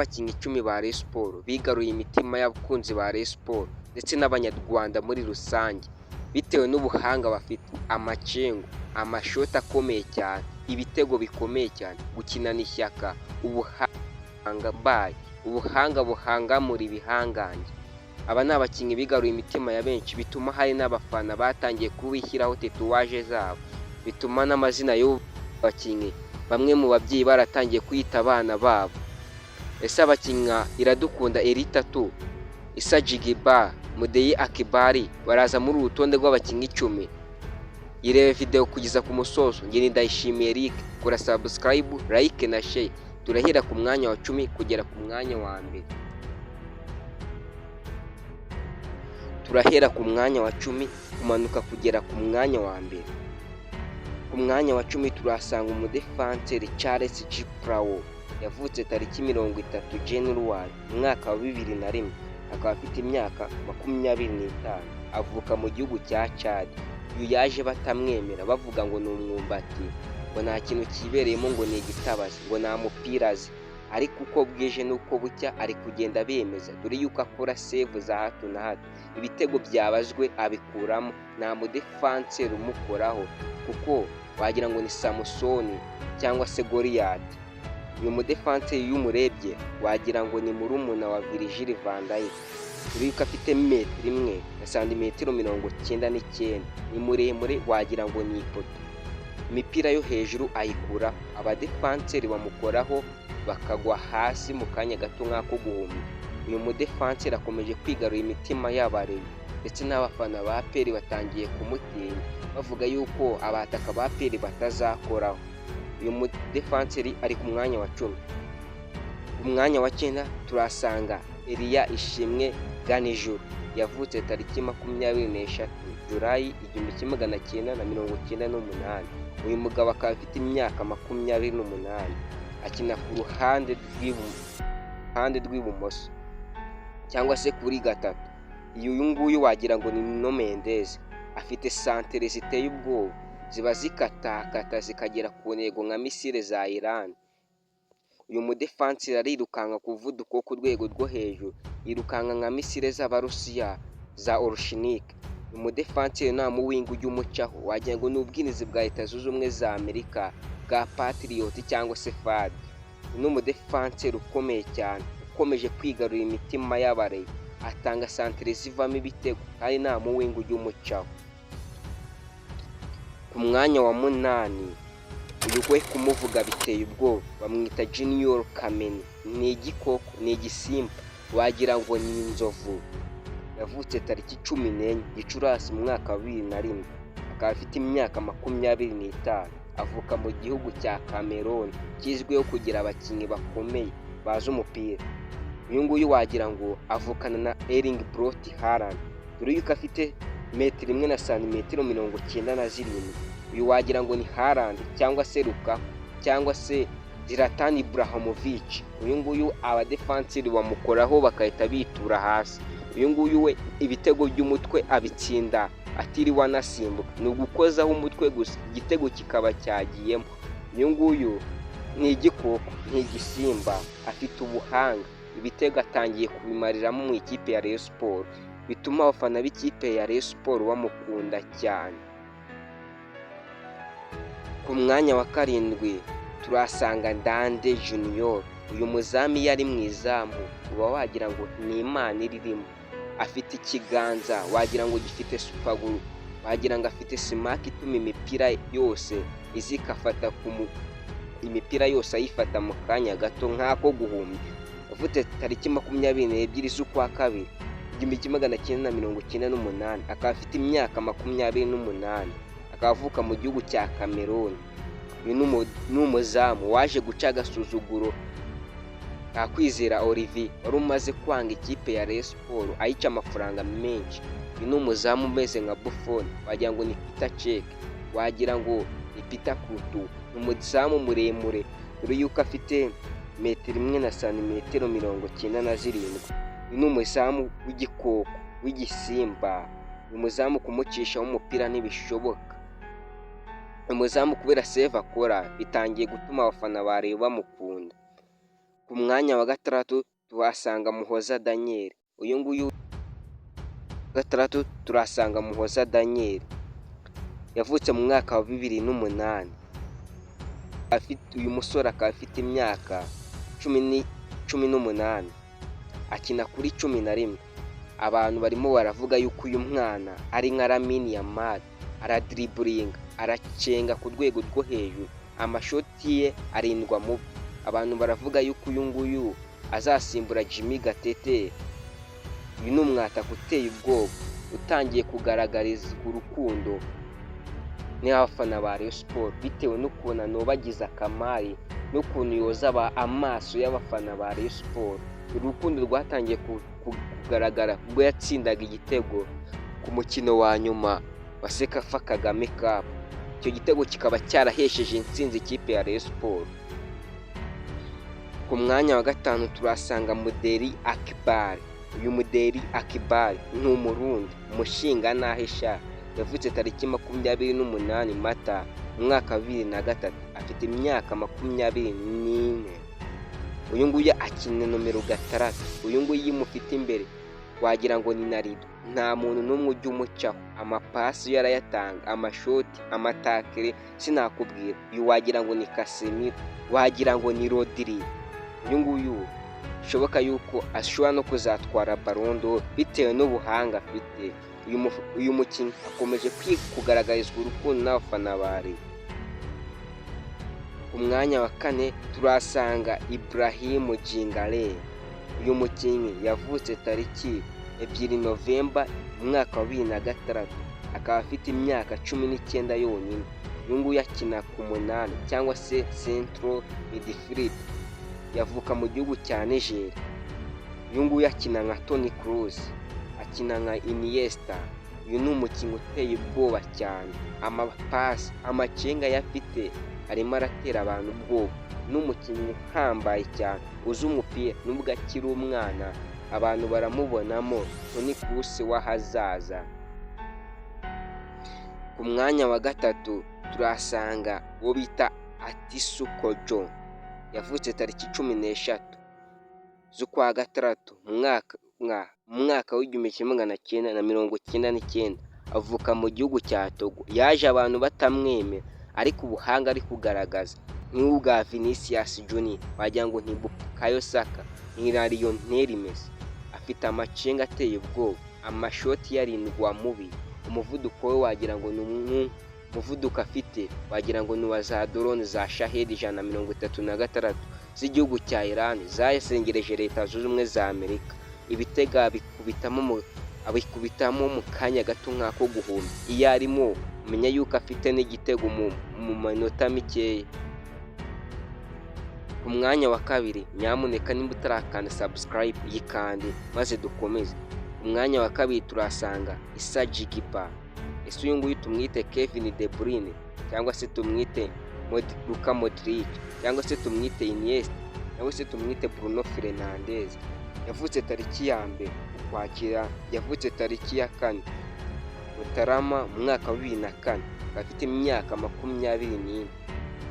Abakinnyi 10 ba Rayon Sports bigaruye imitima y'abakunzi ba Rayon Sports ndetse n'Abanyarwanda muri rusange, bitewe n'ubuhanga bafite, amacengo, amashoti akomeye cyane, ibitego bikomeye cyane, gukinana ishyaka, ubuhanga bayi, ubuhanga buhangamura ibihangange. Aba ni abakinnyi bigaruye imitima ya benshi, bituma hari n'abafana batangiye kubishyiraho tatouage zabo, bituma n'amazina y'ubu bakinnyi bamwe mu babyeyi baratangiye kuyita abana babo. Ese abakinnyi nka Iradukunda Elie Tatou, Issa Djigba, Mudeyi Akibari baraza muri uru rutonde rw'abakinnyi 10? Irebe video kugeza ku musozo. Njye ni Ndayishimiye Eric, kora subscribe, like na share. Turahera ku mwanya wa 10 kugera ku mwanya wa mbere. Turahera ku mwanya wa 10 kumanuka kugera ku mwanya wa mbere. Ku mwanya wa 10 turahasanga umudefanseri Charles Djiprawo, yavutse tariki 30 January umwaka wa 2001, akaba afite imyaka 25, avuka mu gihugu cya Chad. Uyu yaje batamwemera, bavuga ngo ni umwumbati, ngo nta kintu kibereyemo, ngo ni igitabazi, ngo nta mupira azi, ariko uko bwije n'uko bucya ari kugenda bemeza, dore yuko akora save za hato na hato, ibitego byabazwe abikuramo, nta mudefanseri umukoraho kuko wagira ngo ni Samusoni cyangwa se Goliyati. Uyu mudefanseri iyo umurebye wagira ngo ni murumuna wa Virgil van Dijk, dore yuko afite metero 1 na santimetero 99, ni muremure wagira ngo ni ipoto. Imipira yo hejuru ayikuraho, abadefanseri bamukoraho bakagwa hasi mu kanya gato nk'ako guhumya. Uyu mudefanseri akomeje kwigarurira imitima y'abarezi ndetse n'abafana ba APR batangiye kumutinya, bavuga yuko abataka ba APR batazakoraho. Uyu mudefanseri ari ku mwanya wa 10. Ku mwanya wa 9 turasanga Elia Ishimwe Ganijuru, yavutse tariki 23 July 1998. Uyu mugabo akaba afite imyaka 28, akina ku ruhande rw'ibumoso cyangwa se kuri gatatu. Uyu nguyu wagira ngo ni Nuno Mendes, afite santere ziteye ubwoba, ziba zikatakata zikagera ku ntego nka misile za Iran. Uyu mudefanseri arirukanka ku muvuduko wo ku rwego rwo hejuru, yirukanka nka misile z'Abarusiya za Oreshnik. Uyu mudefanseri nta muwinga ujya umucaho, wagira ngo ni ubwirinzi bwa Leta Zunze Ubumwe za Amerika bwa Patriot cyangwa se FAD. Uyu ni umudefanseri ukomeye cyane, ukomeje kwigarurira imitima y'abareyo, atanga santere zivamo ibitego kandi nta muwinga ujya umucaho. Ku mwanya wa 8, uyu we kumuvuga biteye ubwoba, bamwita Junior Kameni, ni igikoko, ni igisimba, wagira ngo ni inzovu. Yavutse tariki 14 Gicurasi mu mwaka wa 2001, akaba afite imyaka 25, avuka mu gihugu cya Cameroon kizwiho kugira abakinnyi bakomeye bazi umupira. Uyu nguyu wagira ngo avukana na Erling Braut Haaland, dore yuko afite metero 1 na santimetero 97. Uyu wagira ngo ni Haaland cyangwa se Lukaku cyangwa se Zlatan Ibrahimovic. Uyu nguyu abadefanseri bamukoraho bagahita bitura hasi. Uyu nguyu we ibitego by'umutwe abitsinda atiriwe anasimbuka, ni ugukozaho umutwe gusa igitego kikaba cyagiyemo. Uyu nguyu ni igikoko, ni igisimba, afite ubuhanga, ibitego atangiye kubimariramo mu ikipe ya Rayon Sports, bituma abafana b'ikipe ya Rayon Sports bamukunda cyane. Ku mwanya wa 7 turahasanga Ndande Junior. Uyu muzamu iyo ari mu izamu uba wagira ngo ni Imana iririmo, afite ikiganza wagira ngo gifite super glue, wagira ngo afite simaki ituma imipira yose iza igafata imipira yose ayifata mu kanya gato nk'ako guhumbya. Yavutse tariki 22 z'ukwa kabiri 1998, akaba afite imyaka 28, akaba avuka mu gihugu cya Cameroon. Uyu ni umuzamu waje guca agasuzuguro ka Kwizera Olivier wari umaze kwanga ikipe ya Rayon Sports ayica amafaranga menshi. Uyu ni umuzamu umeze nka Buffon, wagira ngo ni Peter Cech, wagira ngo ni Peter Courtois. Ni umuzamu muremure, dore yuko afite metero 1 na santimetero 97. Uyu ni umuzamu w'igikoko, w'igisimba. Uyu muzamu kumucishaho umupira ntibishoboka. Umuzamu kubera save akora bitangiye gutuma abafana ba Rayon bamukunda. Ku Ku mwanya wa gatandatu tuhasanga Muhoza Daniel. Uyu nguyu gatandatu turahasanga Muhoza Daniel, yavutse mu mwaka wa 2008. Uyu musore akaba afite imyaka 18, akina kuri 11. Abantu barimo baravuga yuko uyu mwana ari nka Lamine Yamal, aradiriburinga, aracenga ku rwego rwo hejuru, amashoti ye arindwa mubi. Abantu baravuga yuko uyu nguyu azasimbura Jimmy Gatete. Uyu ni umwataka uteye ubwoba, utangiye kugaragarizwa urukundo n'abafana ba Rayon Sports bitewe n'ukuntu anobagiza Kamari n'ukuntu yoza amaso y'abafana ba Rayon Sports. Uru rukundo rwatangiye kugaragara ubwo yatsindaga igitego ku mukino wa nyuma wa CECAFA Kagame Cup, icyo gitego kikaba cyarahesheje intsinzi ikipe ya Rayon Sports. Ku mwanya wa gatanu turahasanga Muderi Akbar. Uyu Muderi Akbar ni Umurundi, umushingantahe sha, yavutse tariki 28 Mata mu mwaka wa 2003, afite imyaka 24. Uyu nguyu akina nomero 6. Uyu nguyu iyo umufite imbere wagira ngo ni Narido, nta muntu n'umwe ujya umucaho, amapasi yo arayatanga, amashoti, amatakere sinakubwira, uyu wagira ngo ni Casemiro, wagira ngo ni Rodri. Uyu nguyu bishoboka yuko ashobora no kuzatwara Ballon d'Or bitewe n'ubuhanga afite. Uyu mukinnyi akomeje kugaragarizwa urukundo n'abafana ba Rayon. Ku mwanya wa kane turahasanga Ibrahim Jingale. Uyu mukinnyi yavutse tariki 2 Novemba mu mwaka wa 2006, akaba afite imyaka 19 yonyine. Uyu nguyu akina ku munani cyangwa se central midfield, yavuka mu gihugu cya Niger. Uyu nguyu akina nka Toni Kroos, akina nka Iniesta. Uyu ni umukinnyi uteye ubwoba cyane, amapasi, amacenga ye afite arimo aratera abantu ubwoba. Ni umukinnyi uhambaye cyane, uzi umupira nubwo akiri umwana, abantu baramubonamo Toni Kroos w'ahazaza. Ku mwanya wa gatatu turahasanga uwo bita Atisu Kojo, yavutse tariki 13 z'ukwa gatandatu mu mwaka w'1999, avuka mu gihugu cya Togo. Yaje abantu batamwemera, ariko ubuhanga ari kugaragaza nk'ubwa Vinicius Junior, wagira ngo ni Bukayo Saka, ni Lionel Messi. Afite amacenga ateye ubwoba, amashoti ye arindwa mubi, umuvuduko we wagira ngo ni umuvuduko afite wagira ngo ni uwa za drone za Shahed 136 z'igihugu cya Iran zasengereje Leta Zunze Ubumwe za Amerika. Ibitego abikubitamo mu kanya gato nk'ako guhumbya. Iyo arimo umenya yuko afite n'igitego mu minota mikeya. Ku mwanya wa kabiri, nyamuneka nimba utarakanda subscribe yikande maze dukomeze. Ku mwanya wa kabiri turahasanga Issa Jigiba. Ese uyu nguyu tumwite Kevin De Bruyne, cyangwa se tumwite Luka Modric, cyangwa se tumwite Iniesta, cyangwa se tumwite Bruno Fernandes? Yavutse tariki ya 1 Ukwakira, yavutse tariki ya 4 Mutarama mu mwaka wa 2004, akaba afite imyaka 24,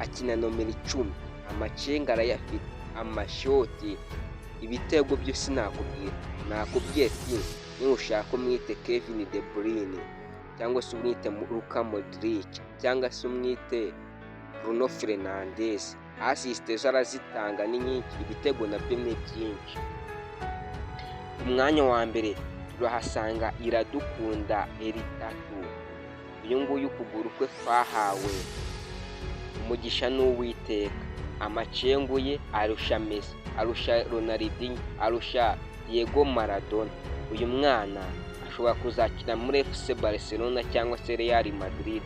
akina nomero 10, amacenga arayafite, amashoti, ibitego byo sinakubwira. Nakubwiye ati nushaka umwite Kevin De Bruyne, cyangwa se umwite Luka Modric, cyangwa se umwite Bruno Fernandes. Assist zo arazitanga ni nyinshi, ibitego nabyo ni byinshi. Ku mwanya wa mbere turahasanga Iradukunda Eritatu. Uyu nguyu ukuguru kwe kwahawe umugisha n'Uwiteka, amacengu ye arusha Messi, arusha Ronaldinho, arusha Diego Maradona. Uyu mwana ashobora kuzakina muri FC Barcelona cyangwa se Real Madrid.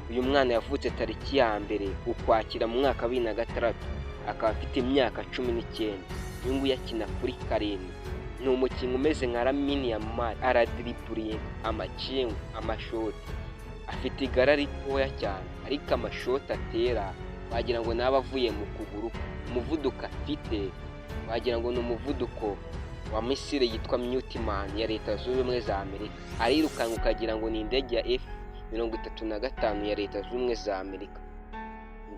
Uyu mwana yavutse tariki ya 1 Ukwakira mu mwaka wa 2006, akaba afite imyaka 19. Uyu nguyu akina kuri 7. Ni umukinnyi umeze nka Lamine Yamal, aradiriburinga, amacengu, amashoti. Afite igara ritoya cyane, ariko amashoti atera wagira ngo nabe avuye mu kuguru kwe. Umuvuduko afite wagira ngo ni umuvuduko wa missile yitwa Minuteman ya Leta Zunze Ubumwe za Amerika. Arirukanka ukagira ngo ni indege ya F-35 ya Leta Zunze Ubumwe za Amerika.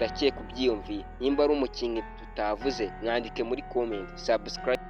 Ndakeka ubyiyumviye. Nimba ari umukinnyi tutavuze, mwandike muri comment. Subscribe.